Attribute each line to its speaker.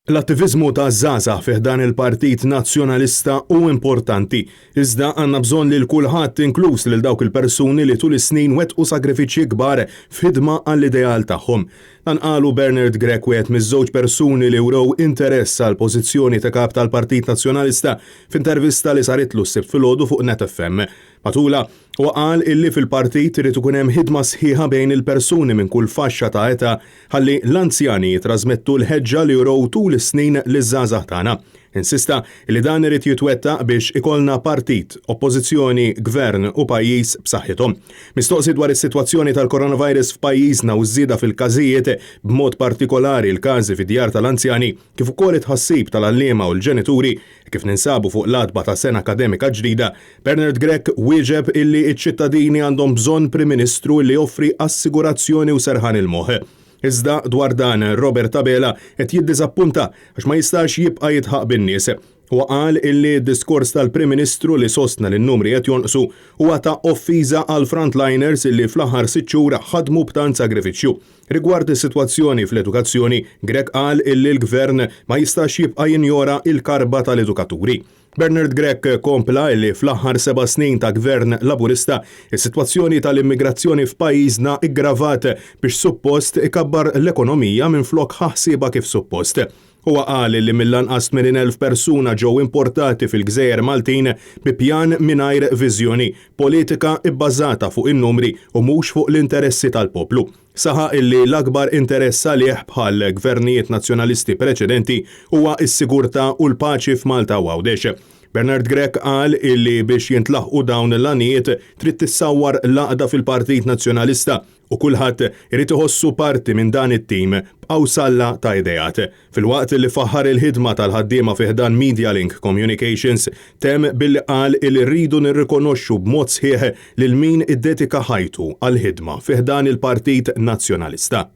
Speaker 1: L-attiviżmu taż-żgħażagħ fi ħdan il-Partit Nazzjonalista hu importanti, iżda għandna bżonn lil kulħadd inkluż lil dawk il-persuni li tul is-snin wettqu sagrifiċċji kbar f'ħidma għall-ideal tagħhom. Dan qalu Bernard Grech wieħed miż-żewġ persuni li wrew interess għall-pożizzjoni ta' Kap tal-Partit Nazzjonalista f'intervista li saritlu s-Sibt filgħodu fuq Net FM. Matulha, huwa qal illi fil-partit irid ikun hemm ħidma sħiħa bejn il-persuni minn kull faxxa ta' età ħalli l-anzjani jitrażmettu l-ħeġġa li urew tul is-snin liż-żgħażagħ tagħna. Insista li dan irid jitwettaq biex ikollna partit, oppożizzjoni, gvern u pajjiż b'saħħithom. Mistoqsi dwar is-sitwazzjoni tal-coronavirus f'pajjiżna u ż-żieda fil-każijiet, b'mod partikolari l-każi fid-djar tal-anzjani, kif ukoll it-tħassib tal-għalliema u l-ġenituri kif ninsabu fuq l-għatba ta' sena akademika ġdida, Bernard Grech wieġeb illi ċ-ċittadini għandhom bżonn Prim Ministru li joffri assigurazzjoni u serħan il-moħħ. Iżda dwar dan Robert Abela qed jiddiżappunta għax ma jistax jibqa' jidħaq bin-nies. Huwa qal illi d-diskors tal-Prim Ministru li sostna li n-numri qed jonqsu huwa ta' offiża għall-frontliners illi fl-aħħar sitt xhur ħadmu b'tant sagrifiċċju. Rigward is-sitwazzjoni fl-edukazzjoni, Grech qal illi l-Gvern ma jistax jibqa' jinjora l-karba tal-edukaturi. Bernard Grech kompla li fl-aħħar seba' snin ta' Gvern Laburista, is-sitwazzjoni tal-immigrazzjoni f'pajjiżna ggravat biex suppost ikabbar l-ekonomija minflok ħa ħsiebha kif suppost. Huwa qal li mill-anqas 80,000 persuna ġew importati fil-gżejjer Maltin bi pjan mingħajr viżjoni, politika bbażata fuq in-numri u mhux fuq l-interessi tal-poplu. Saħaq illi l-akbar interess għalih bħal gvernijiet Nazzjonalisti preċedenti huwa s-sigurtà u l-paċi f'Malta u Għawdex. Bernard Grech qal illi biex jintlaħqu dawn l-għanijiet trid tissawwar l-għaqda fil-Partit Nazzjonalista u kulħadd irid iħossu parti minn dan it-tim b'qawsalla ta' ideat. Filwaqt li faħħar il-ħidma tal-ħaddiema fi ħdan Medialink Communications, temm billi qal li rridu nirrikonoxxu b'mod sħiħ lil min iddedika ħajtu għall-ħidma fi ħdan il-Partit Nazzjonalista.